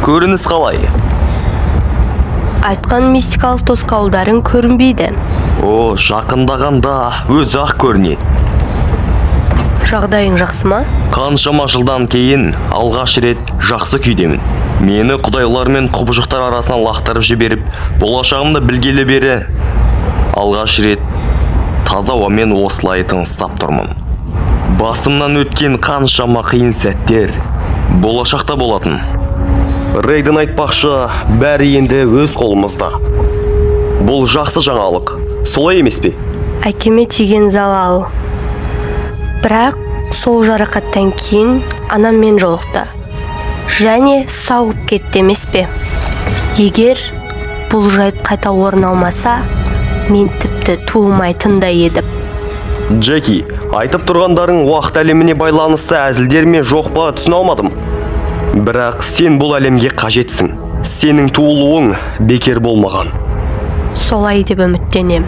Көрініс қалай? Айтқан мистикалық тосқауылдарың көрінбейді. О, жақындағанда өзі ақ көрінеді. Жағдайың жақсы ма? Қаншама жылдан кейін алғаш рет жақсы күйдемін. Мені құдайлар мен құбыжықтар арасынан лақтырып жіберіп, болашағымды білгелі бері алғаш рет таза ауамен осылай тыныстап тұрмын. Басымнан өткен қаншама қиын сәттер болашақта болатын. Рейден айтпақшы, бәрі енді өз қолымызда. Бұл жақсы жаңалық, солай емес пе? Әкеме тиген залал. Бірақ сол жарақаттан кейін анаммен жолықты. Және сауығып кетті емес пе? Егер бұл жайт қайта орын алмаса, мен тіпті туылмайтын да едім. Джеки, айтып тұрғандарың уақыт әлеміне байланысты әзілдер ме жоқ па түсіне алмадым. Бірақ сен бұл әлемге қажетсің. Сенің туылуың бекер болмаған. Солай деп үміттенем.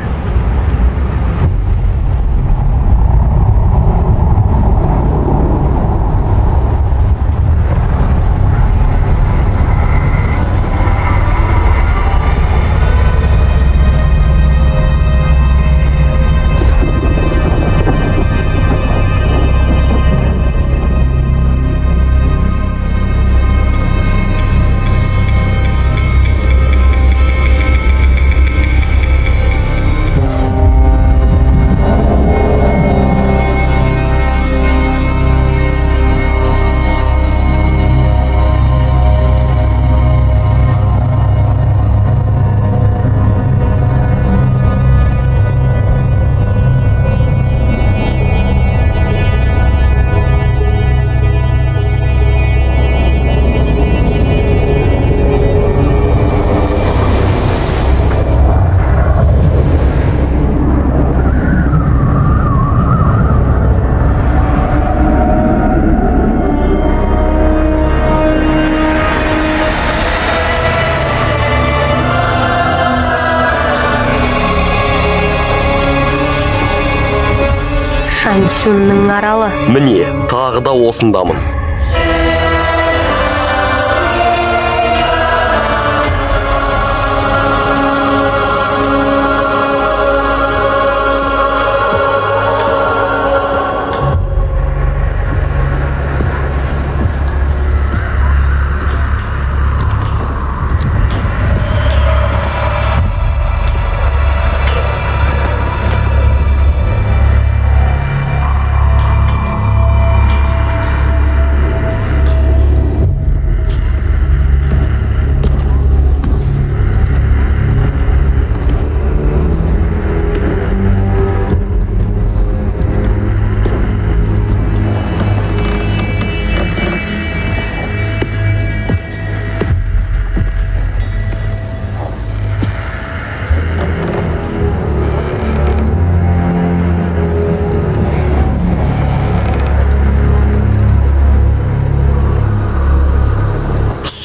Шанцюнның аралы. Міне, тағы да осындамын.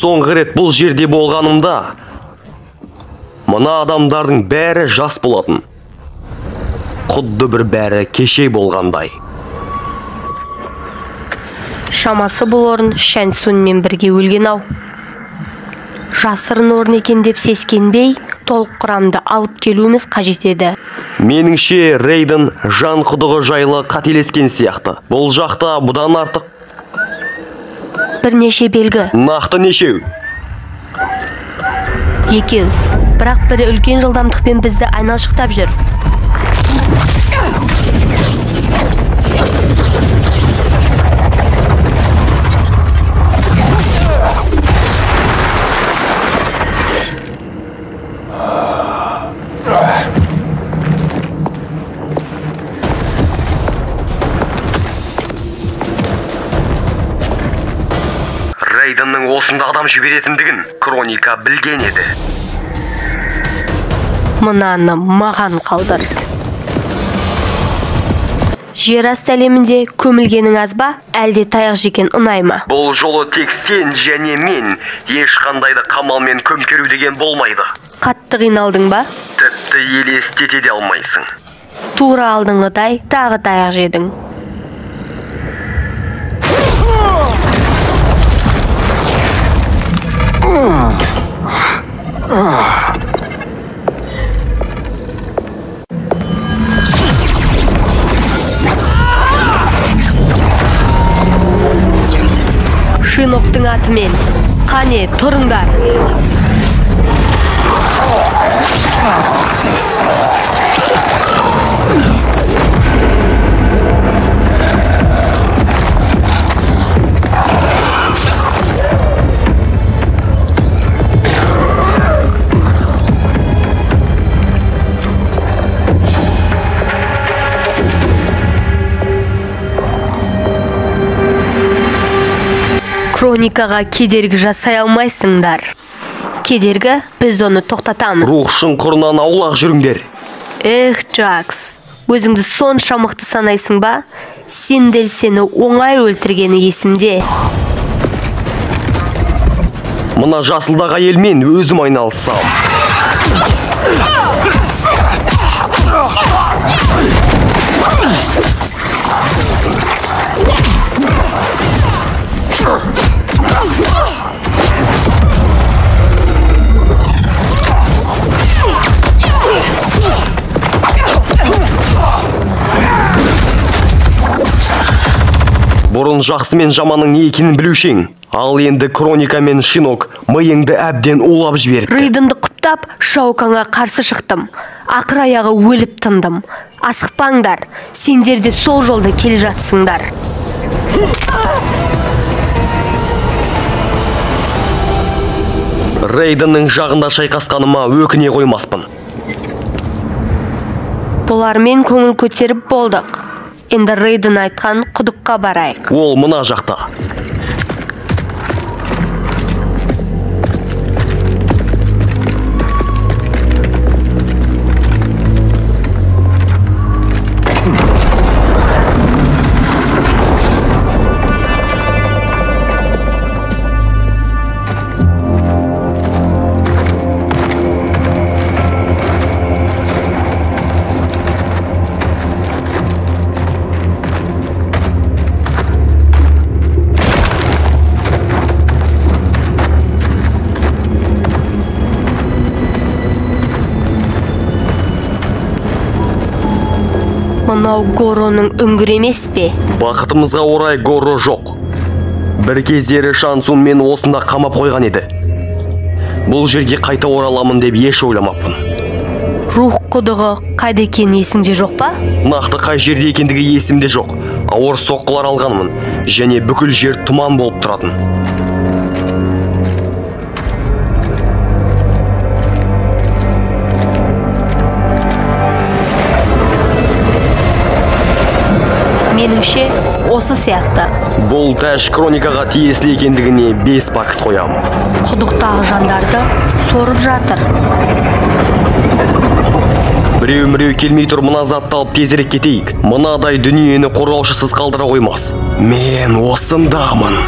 Соңғы рет бұл жерде болғанымда мына адамдардың бәрі жас болатын. Құдды бір бәрі кеше болғандай. Шамасы бұл орын Шанцюнмен бірге өлген ау. Жасырын орын екен деп сескенбей, толық құрамды алып келуіміз қажет еді. Меніңше, Рейден жан құдығы жайлы қателескен сияқты. Бұл жақта бұдан артық бірнеше белгі. Нақты нешеу? Екеу. Бірақ бірі үлкен жылдамдықпен бізді айналшықтап жүр. Рейденнің осында адам жіберетіндігін Кроника білген еді. Мынаны маған қалдыр. Жер асты әлемінде көмілгенің аз ба, әлде таяқ жеген ұнай ма? Бұл жолы тек сен және мен, ешқандай да қамалмен көмкеру деген болмайды. Қатты қиналдың ба? Тіпті елестете де алмайсың. Тура алдыңғыдай тағы таяқ жедің. Шиноктың атымен. Қане, тұрыңдар. Хроникаға кедергі жасай алмайсыңдар. Кедергі, біз оны тоқтатамыз. Рух шұңқырынан аулақ жүріңдер. Эх, Джакс, өзіңді сонша мықты санайсың ба? Синдель сені оңай өлтіргені есімде. Мына жасылдағы әйелмен өзім айналыссам. Бұрын жақсы мен жаманның не екенін білуші ең. Ал енді Кроника мен Шинок миыңды әбден улап жіберіпті. Рейденді құптап, Шауканға қарсы шықтым. Ақыр аяғы өліп тындым. Асықпаңдар, сендер де сол жолда келе жатсыңдар. Рейденнің жағында шайқасқаныма өкіне қоймаспын. Бұлармен көңіл көтеріп болдық. Енді Рейден айтқан құдыққа барайық. Ол мына жақта. Мынау Гороның үңгірі емес пе? Бақытымызға орай Горо жоқ. Бір кездері Шансун мені осында қамап қойған еді. Бұл жерге қайта ораламын деп еш ойламаппын. Рух құдығы қайда екені есіңде жоқ па? Нақты қай жерде екендігі есімде жоқ. Ауыр соққылар алғанмын және бүкіл жер тұман болып тұратын. Меніңше, осы сияқты. Бұл тәж Кроникаға тиесілі екендігіне 5 бакс қоямын. Құдықтағы жандарды сорып жатыр. Біреу-міреу келмей тұр, мына затты алып тезірек кетейік. Мынадай дүниені қорғаушысыз қалдыра қоймас. Мен осындамын.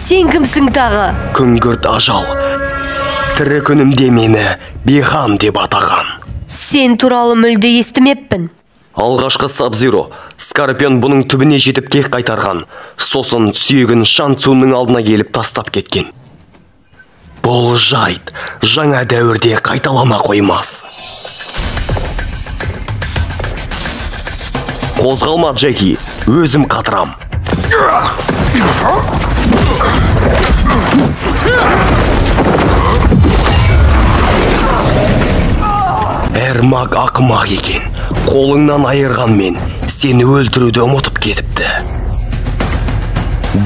Сен кімсің тағы? Күңгірт ажал. Тірі күнімде мені Бихан деп атаған. Сен туралы мүлде естімеппін. Алғашқы Сабзиро, Скорпион бұның түбіне жетіп кек қайтарған. Сосын сүйегін Шансунның алдына келіп тастап кеткен. Бұл жайт жаңа дәуірде қайталама қоймас. Қозғалма, Джеки, өзім қатырам. Эрмак ақымақ екен. Қолыңнан айырғанмен сені өлтіруді ұмытып кетіпті.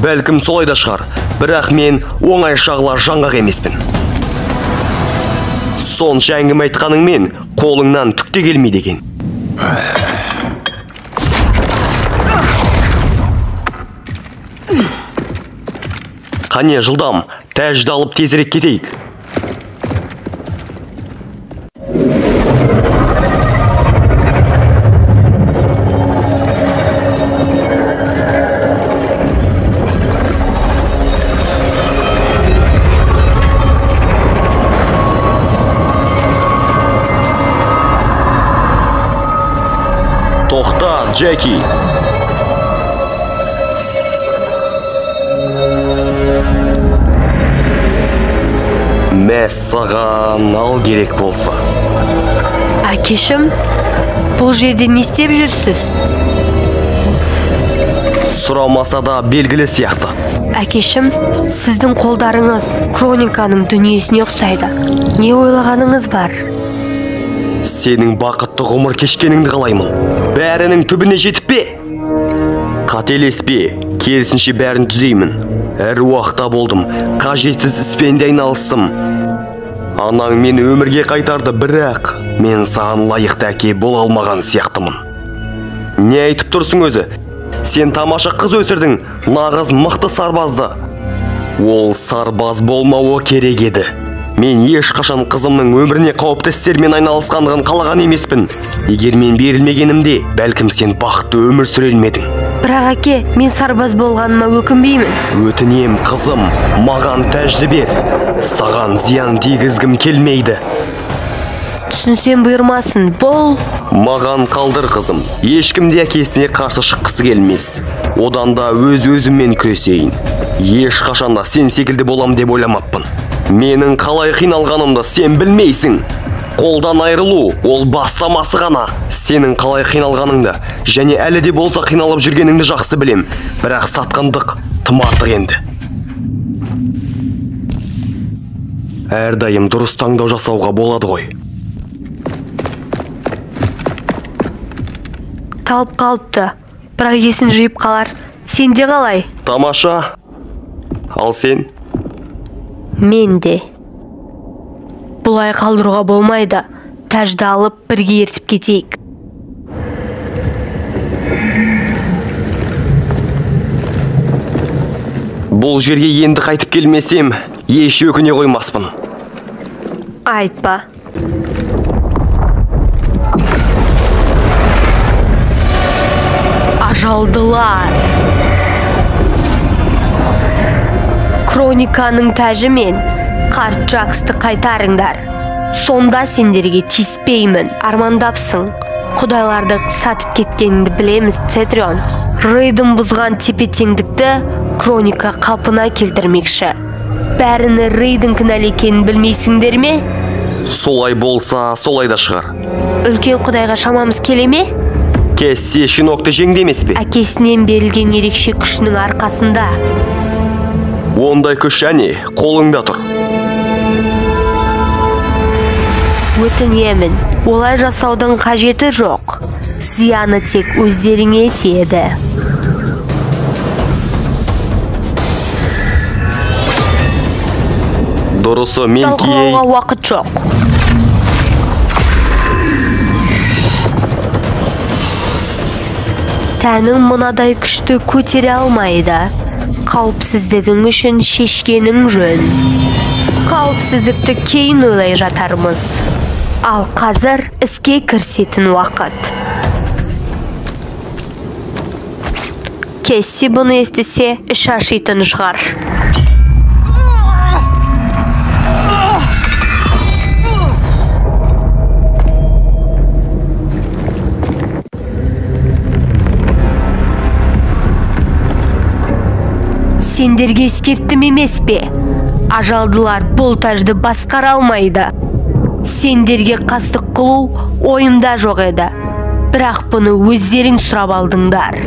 Бәлкім солай да шығар. Бірақ мен оңай шағыла жаңғақ емеспін. Сонша әңгіме айтқаныңмен қолыңнан түк те келмейді екен. Қане, жылдам, тәжді алып тезірек кетейік. Тоқта, Джеки! Мәссаған, ал керек болса. Әкешім, бұл жерде не істеп жүрсіз? Сұрамаса да белгілі сияқты. Әкешім, сіздің қолдарыңыз Крониканың дүниесіне ұқсайды. Не ойлағаныңыз бар? Сенің бақытты ғұмыр кешкеніңді қалаймын. Бәрінің түбіне жетіп пе? Қателеспе, керісінше бәрін түзеймін. Әр уақытта болдым, қажетсіз іспен де айналыстым. Анаң мені өмірге қайтарды, бірақ мен саған лайықты әке бола алмаған сияқтымын. Не айтып тұрсың өзі? Сен тамаша қыз өсірдің, нағыз мықты сарбазды. Ол сарбаз болмауы керек еді. Мен ешқашан қызымның өміріне қауіпті істермен айналысқандығын қалаған емеспін. Егер мен берілмегенімде, бәлкім сен бақытты өмір сүре алмедің. Бірақ әке, мен сарбаз болғаныма өкінбеймін. Өтінем, қызым, маған тәжді бер. Саған зиян тигізгім келмейді. Түсінсем бұйырмасын, бұл... Маған қалдыр, қызым. Ешкім де әкесіне қарсы шыққысы келмес. Одан да өз-өзіммен күресейін. Ешқашан да сен секілді болам деп ойламаппын. Менің қалай қиналғанымды сен білмейсің. Қолдан айырылу, ол бастамасы ғана. Сенің қалай қиналғаныңды және әлі де болса қиналып жүргеніңді жақсы білем. Бірақ сатқындық тым артық енді. Әрдайым дұрыс таңдау жасауға болады ғой. Талып қалыпты, бірақ есін жиып қалар. Сен де қалай? Тамаша. Ал сен? Мен де. Бұлай қалдыруға болмайды. Тәжді алып бірге ертіп кетейік. Бұл жерге енді қайтып келмесем, еш өкіне қоймаспын. Айтпа. Ажалдылар. Крониканың тәжі мен қарт Джаксты қайтарыңдар. Сонда сендерге тиіспеймін. Армандапсың. Құдайларды сатып кеткеніңді білеміз, Цетрион. Рейдің бұзған тепе-теңдікті Кроника қалпына келтірмекші. Бәріні Рейдің кінәлі екенін білмейсіңдер ме? Солай болса, солай да шығар. Үлкен құдайға шамамыз келе ме? Кессе Шинокты жеңді емес пе? Әкесінен берілген ерекше күшінің арқасында. Ондай күш әне, қолыңда тұр. Өтінемін, олай жасаудың қажеті жоқ. Зияны тек өздеріңе тиеді. Дұрысы мен Талқылауға уақыт жоқ. Тәнің мынадай күшті көтере алмайды. Қауіпсіздігің үшін шешкенің жөн. Қауіпсіздікті кейін ойлай жатармыз. Ал қазір іске кірісетін уақыт. Кесси бұны естісе, іш ашитын шығар. Сендерге ескерттім емес пе? Ажалдылар бұл тәжді басқара алмайды. Сендерге қастық қылу ойымда жоқ еді. Бірақ бұны өздерің сұрап алдыңдар.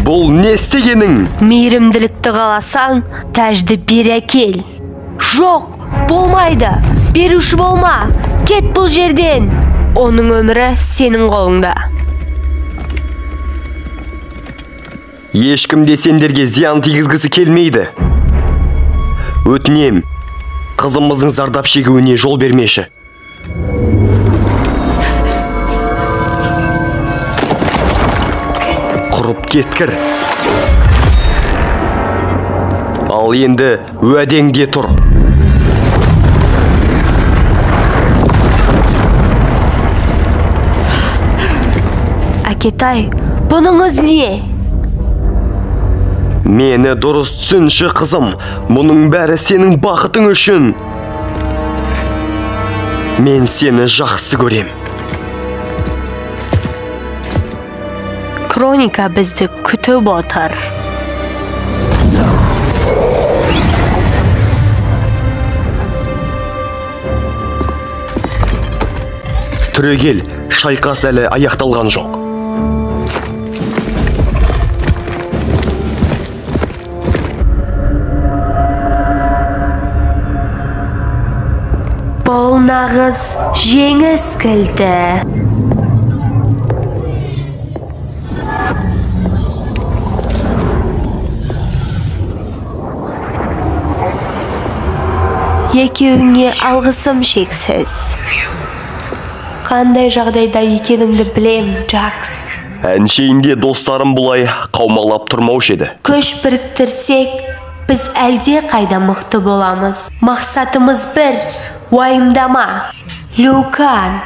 Бұл не істегенің? Мейірімділікті қаласаң, тәжді бері әкел. Жоқ, болмайды. Беруші болма. Кет бұл жерден. Оның өмірі сенің қолыңда. Ешкім де сендерге зиян тигізгісі келмейді. Өтінем, қызымыздың зардап шегуіне жол бермеші. Құрып кеткір. Ал енді уәдеңде тұр. Әкетай, бұныңыз не? Мені дұрыс түсінші, қызым. Мұның бәрі сенің бақытың үшін. Мен сені жақсы көрем. Кроника бізді күтіп отыр. Түрегел, шайқас әлі аяқталған жоқ. Бұл нағыз жеңіс кілті. Екеуіңе алғысым шексіз. Қандай жағдайда екеніңді білем, Джакс. Әншейінде достарым бұлай қаумалап тұрмаушы еді. Күш біріктірсек, біз әлде қайда мықты боламыз. Мақсатымыз бір, уайымдама. Люкан,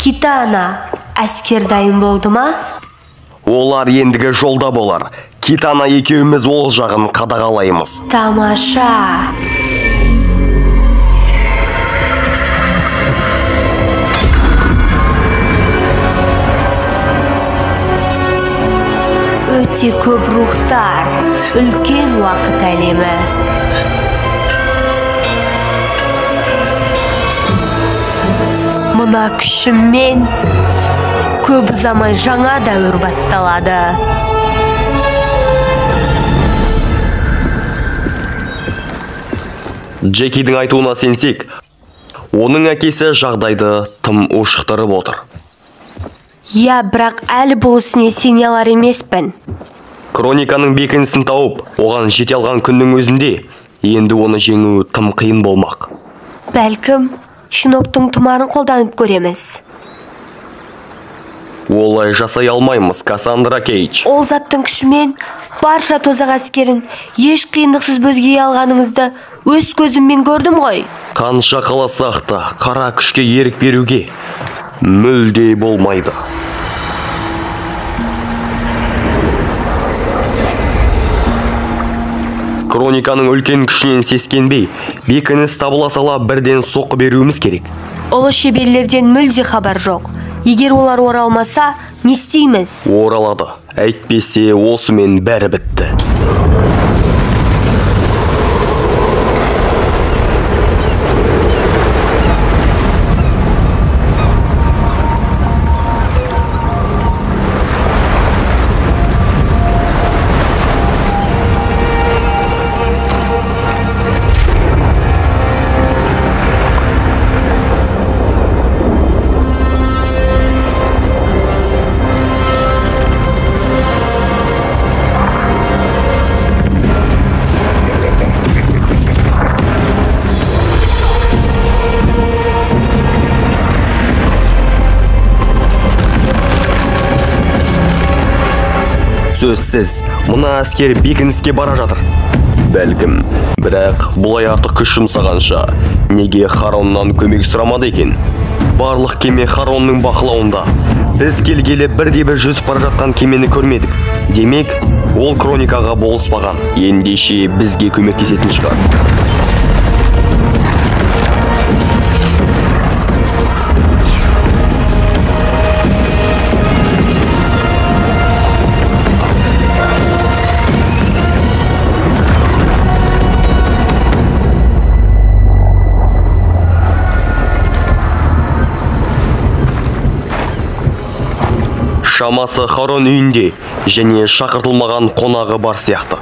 Китана, әскер дайын болды ма? Олар ендігі жолда болар. Китана екеуміз ол жағын қадағалаймыз. Тамаша! Өте көп рухтар, үлкен уақыт әлемі. Мына күшіммен көп ұзамай жаңа дәуір басталады. Джекидің айтуына сенсек, оның әкесі жағдайды тым ушықтырып отыр. Иә, бірақ әлі бұл ісіне сене алар емеспін. Крониканың бекінісін тауып, оған жете алған күннің өзінде, енді оны жеңу тым қиын болмақ. Бәлкім, щеноктың тұмарын қолданып көреміз. Олай жасай алмаймыз, Кассандра Кейдж. Ол заттың күшімен барша тозақ әскерін еш қиындықсыз бізге алғаныңызды өз көзіммен көрдім ғой. Қанша қаласақ та қара күшке ерік беруге мүлде болмайды. Крониканың үлкен күшінен сескенбей, бекініс табыла сала бірден соққы беруіміз керек. Ұлы шеберлерден мүлде хабар жоқ. Егер олар оралмаса, не істейміз? Оралады. Әйтпесе, осымен бәрі бітті. Сөзсіз, мына әскер бекініске бара жатыр. Бәлкім, бірақ бұлай артық күш жұмсағанша, неге Хароннан көмек сұрамады екен? Барлық кеме Харонның бақылауында. Біз келгелі бірде-бір жүзіп бара жатқан кемені көрмедік. Демек, ол Кроникаға болыспаған. Ендеше бізге көмектесетін шығар. Шамасы Харон үйінде. Және шақыртылмаған қонағы бар сияқты.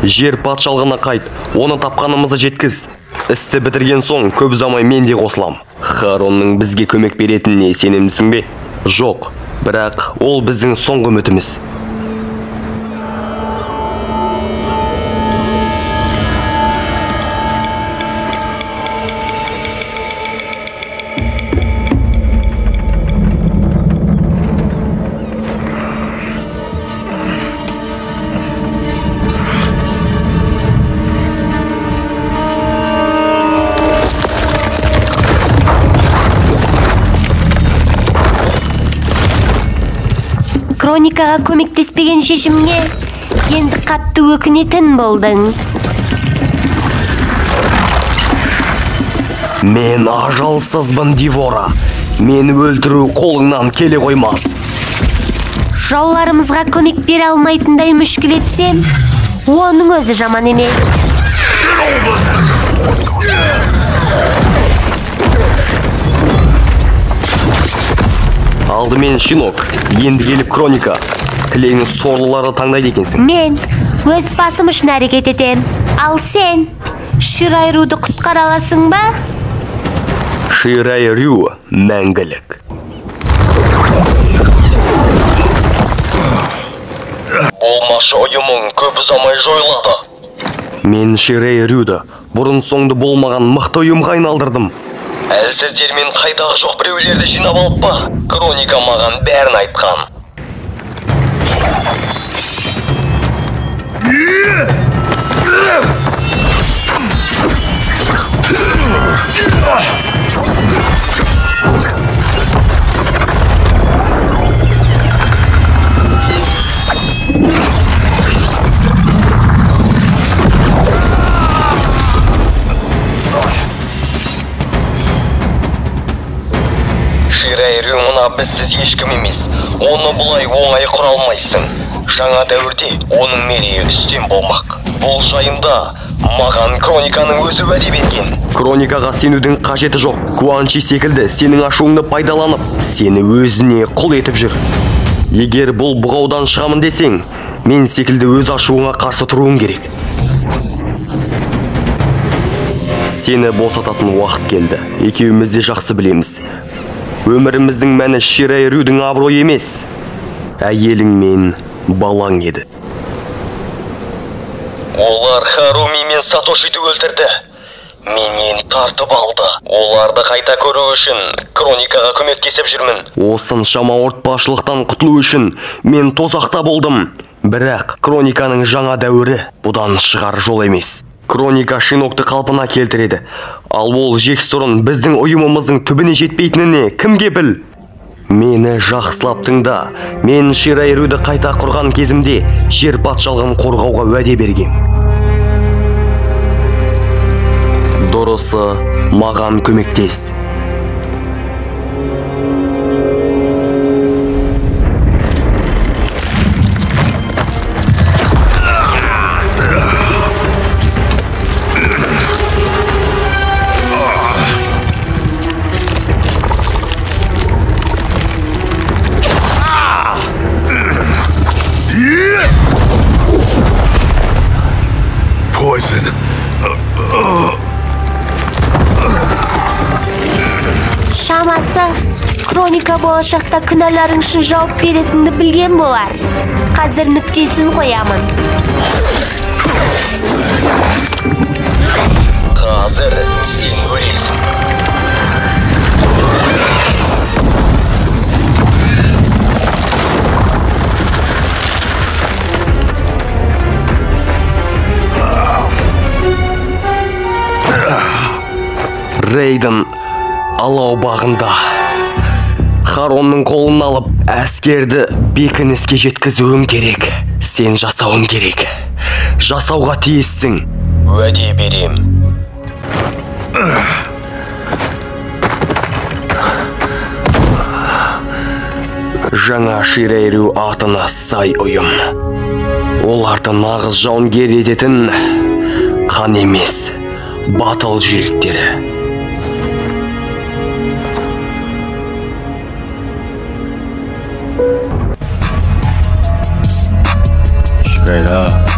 Жер патшалығына қайт, оны тапқанымызды жеткіз. Істі бітірген соң көп ұзамай мен де қосылам. Харонның бізге көмек беретініне сенімдісің бе? Жоқ, бірақ ол біздің соңғы үмітіміз. Хроникаға көмектеспеген шешімге енді қатты өкінетін болдың. Мен ажалсызбын, Дивора. Мені өлтіру қолыңнан келе қоймас. Жауларымызға көмек бере алмайтындай мүшкіл етсем, оның өзі жаман емес. Алдымен Шинок, енді келіп Хроника. Кілең сорлыларды таңдайды екенсің. Мен өз басым үшін әрекет етем. Ал сен Ширайруды құтқара аласың ба? Ширайру мәңгілік. Болмашы ұйымың көп ұзамай жойылады. Мен Ширайруды бұрын соңды болмаған мықты ұйымға айналдырдым. Әлсіздер мен қайдағы жоқ біреулерді жинап алып па? Хроника маған бәрін айтқан. Ширайрю мына бізсіз ешкім емес. Оны бұлай оңай құра алмайсың. Жаңа дәуірде оның мерейі үстем болмақ. Бұл жайында маған Хрониканың өзі уәде берген. Хроникаға сенудің қажеті жоқ. Куанчи секілді сенің ашуыңды пайдаланып, сені өзіне құл етіп жүр. Егер бұл бұғаудан шығамын десең, мен секілді өз ашуыңа қарсы тұруың керек. Сені босататын уақыт келді. Екеуміз де жақсы білеміз. Өміріміздің мәні Ширайрюдің абыройы емес, әйелің мен балаң еді. Олар Харуми мен Сатошиді өлтірді. Менен тартып алды. Оларды қайта көру үшін Хроникаға көмектесіп жүрмін. Осыншама ауыртпашылықтан құтылу үшін мен тозақта болдым. Бірақ Хрониканың жаңа дәуірі бұдан шығар жол емес. Хроника Шинокты қалпына келтіреді. Ал ол жексұрын біздің ұйымымыздың түбіне жетпейтініне кім кепіл? Мені жақсылап тыңда. Мен Ширайрюді қайта құрған кезімде жер патшалығын қорғауға уәде бергем. Дұрысы, маған көмектес. Poison. Шамасы, Хроника болашақта күнәларың үшін жауап беретінді білген болар. Қазір нүктесін қоямын. Қазір сен өлесің. Рейден алау бағында Харонның қолын алып, әскерді бекініске жеткізуім керек. Сен жасауым керек. Жасауға тиіссің. Уәде берем. Жаңа Ширайрю атына сай ұйым. Оларды нағыз жауынгер ететін қан емес, батыл жүректері. Straight up.